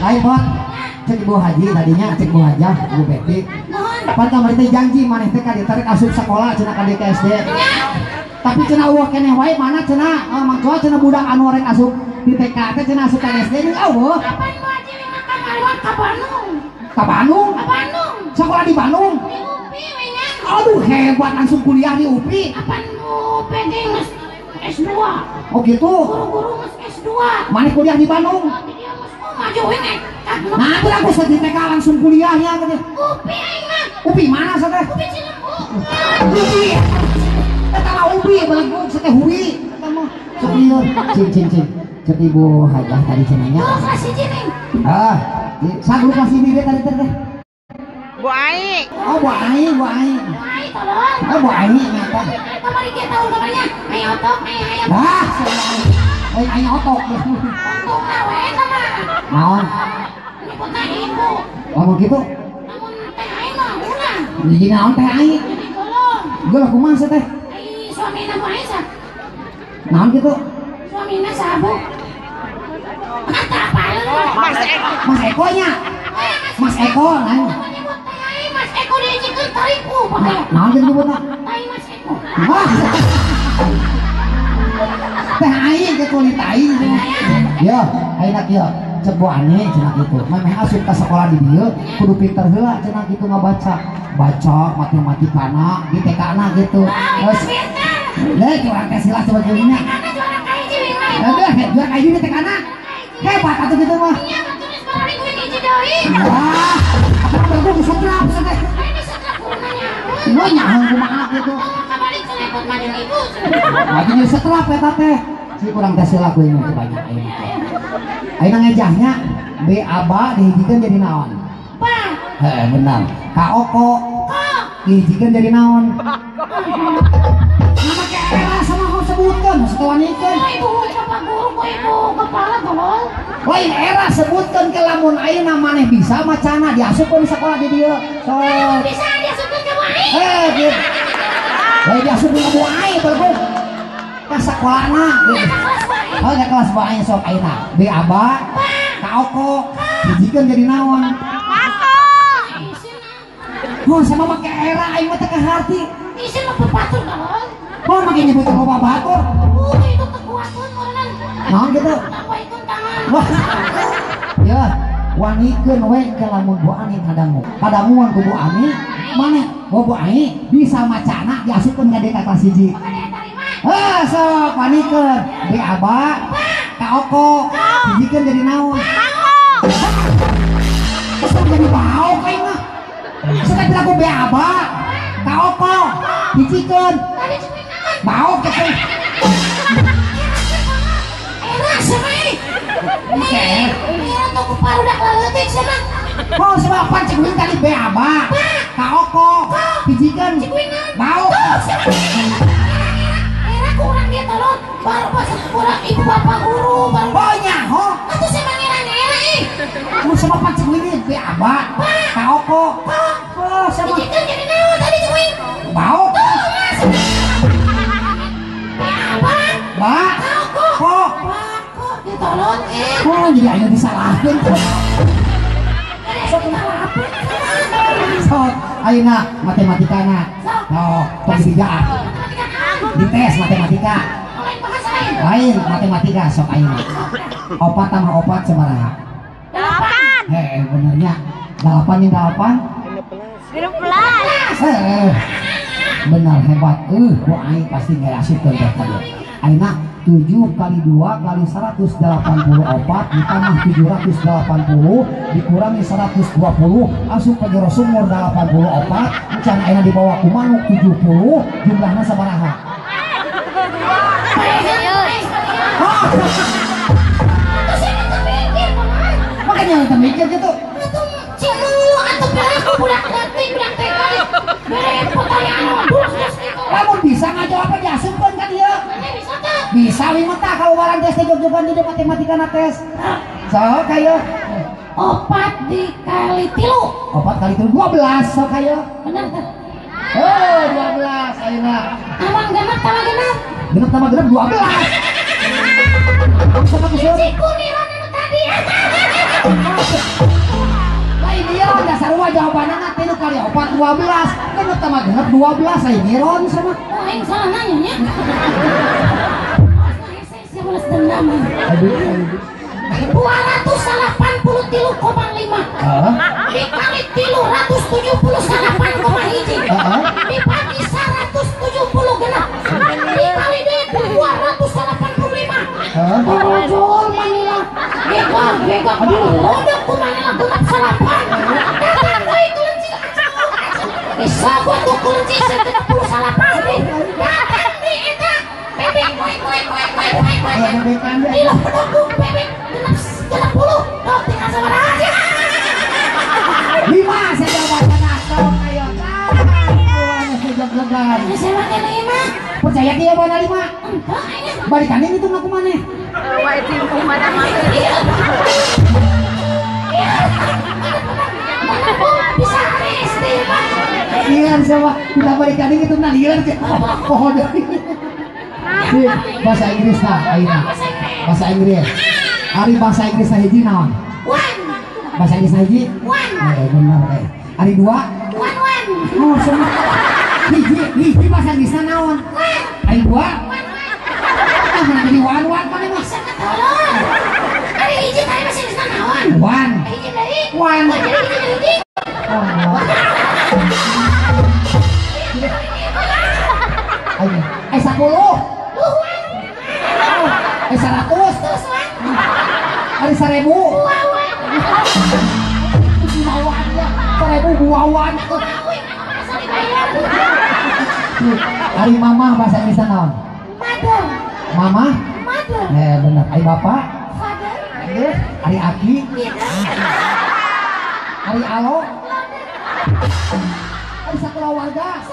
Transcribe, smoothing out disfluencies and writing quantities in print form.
Lain bot, cek Ibu Haji tadinya, cek Bu Hajah, Bu Betty. Pan kamari teh janji maneh teh ka ditarik asup sekolah cenah ka dieu ka SD. Tapi cenah eueuh keneh wae mana cenah Mang Coa cenah budak anu rek asup di TK teh cenah asup ka SD deui eueuh. Kapan Bu Haji mah ka ngaliwat ka Bandung? Ka Bandung? Ka Bandung. Sekolah di Bandung. Di UPI we nya. Aduh hebat langsung kuliah di UPI. Kapan Bu Betty geus S2? Oh gitu. Guru-guru geus S2. Maneh kuliah di Bandung? Maju we. Nah, aku langsung di TK langsung kuliahnya katanya. UPI aing mah. UPI mana sateh? UPI Cilembu. UPI. Eta mah UPI belagu sateh hui. Eta mah sok ieu. Cing cing cing. Cek Ibu Hajah tadi cenanya. Guru kelas 1 ning. Ah, sa guru kelas 1 tadi teh. Bu Ai. Oh, Bu Ai, Bu Ai. Bu Ai tolong. Oh, Bu Ai nyata. Kamari ge tahun kamarnya. Ai otok, ai hayam. Wah, ai ai otok. Untungna we eta mah. Naon? Nyebutna ibu. Oh, gitu. Namun teh ai mah urang. Jadi naon teh ai? Jadi golong. Geuleuh kumaha sih teh? Ai suamina Bu Ai sah. Naon gitu? Suamina sabu. Kata apa lu? Mas Eko. Mas Eko nya. Mas Eko lain. Nyebut teh ai Mas Eko diijikeun tariku pakai. Naon gitu nyebutna? Tai Mas Eko. Wah. Teh ai gitu li tai. Ya, ayeuna kieu. Cek Bu Ani cenah kitu. Memeh asup ka sekolah di dieu kudu pinter heula cenah kitu ngabaca. Baca matematikana di TK-na gitu. Terus leuh urang teh sila sebetulnya. Aduh, juara kahiji di TK-na. Hebat atuh kitu mah. Iya, tulis barang gue hiji deui. Wah, apa bergu setrap teh. Ini setrap guruna nyaho. Lu nyaho kumaha kitu. Kabalik cenah mah jeung ibu. Lagi nyeri setrap eta teh. Si kurang teh sila kuing teh banyak ayeuna teh. Ayeuna ngejahnya B aba dihijikeun jadi naon? Ba. Heeh, benar. Ka oko dihijikeun jadi naon? Nama ke era sama kau sebutkeun, setuanikeun. Ibu bapak guru ku ibu kepala tolong. Lain era sebutkeun ke lamun ayeuna maneh bisa macana diasupkeun sekolah di dieu. Sok. Bisa diasupkeun ka Bu Ai. Eh, gitu. Lain diasupkeun ka Bu Ai bergum. Ka sakolana gitu. Oh, ka kelas Bu Ai sok ayeuna. B aba, ka oko, hijikeun jadi naon? Oh, sama make era aing mah teu kaharti. Isin mah batur tolong. Oh, make nyebut loba batur. Oh, itu teu kuatkeun meureunnan. Naon gitu? Tawaikeun tangan. Wah. Ya, wanikeun we ke lamun Bu Ani kadangu. Kadanguan ku Bu Ani, maneh Bu Ai bisa macana diasupkeun ka dieu ka kelas 1. Heh, sok wanikeun. B aba, ka oko, hijikeun jadi naon? Sok jadi baok aing mah. Sok bilang ku B aba, ka oko, hijikeun. Baok gitu. Era sama ini. Era tuh ku parudak leutik sama. Oh, sama pan cek uing tadi B aba, ka oko, hijikeun. Baok. Era kurang dia tolong. Baru pas kurang ibu bapak guru baru. Oh nyaho. Atuh sama ngira-ngira ih. Mun sama pan cek uing B aba, ka oko. Oh, sama. Hijikeun jadi naon tadi cek uing? Baok. Ba, kok, ditolong eh. Oh, jadi ayo disalahkeun. Sok, ayeuna matematikana. Oh, tong dibijaan. Dites matematika. Lain matematika sok ayeuna. 4 tambah 4 sabaraha? 8. Heh, benernya. 8 jeung 8? 16. Heh. Benar hebat. Ku aing pasti nggak asupkeun teh tadi. Ayeuna 7 kali 2 kali 184 ditambah 780 dikurangi 120 asup ke jero sumur 84 can ayeuna dibawa ku manuk 70 jumlahna sabaraha? Makanya teu mikir gitu. Atuh cing atuh perilaku budak leutik budak TK bere pertanyaan terus gitu. Lamun bisa ngajawab diasupkeun ka dieu. Bisa wi mah tah kalau warang tes teh jog-jogan di matematika na tes. Sok kayo. 4 dikali 3. 4 kali 3 12 sok kayo. Bener teh. Oh, 12 ayeuna. Tambah genep tambah genep. Genep tambah genep 12. Hiji ku niron anu tadi. Lain niron dasar mah jawabanana 3 kali 4 12. Genep tambah genep 12 lain niron sama. Oh, aing salah nanya nya. Awas dendam. Aduh. 283,5 dikali 378,1 dibagi 170 genep dikali deui 285. Borojol Manila gegak gegak lodok ku Manila genep salapan. Datang deui kelinci disabot ku kelinci 78 deui. Datang deui eta bebek koe koe koe koe koe koe. Tilu pedukung bebek genep 30 dok tinggal sabaraha aja. 5 saya jawabanna sok ayo. Sejak-legan. Saya make 5. Percaya dia mana 5? Entah aing. Balikan itu ngaku maneh. Wae timpuh mana mah. Bisa SD mah. Iya sama kita balikan itu nah lieur poho deui. Bahasa Inggris nah ayeuna. Bahasa Inggris. Ari bahasa Inggris hiji naon? One. Bahasa Inggris hiji? One. Bener eh. Ari 2? One one. Oh, sama. Hiji bahasa Inggrisna naon? One. Ari 2? One one. Ah, mana jadi one one mana mah? Bisa ketolong. Ari hiji tadi bahasa Inggrisna naon? One. Hiji deui? One. Oh, jadi hiji deui. Oh. Ayo, 10. 100. Terus wan. Ari 1000. Wawan. Wawan ya. 1000 wawan. Ari mama bahasa Inggris naon? Mother. Mama? Mother. Bener. Ari bapak? Father. Ari aki? Ari alo? Ari sakulawarga?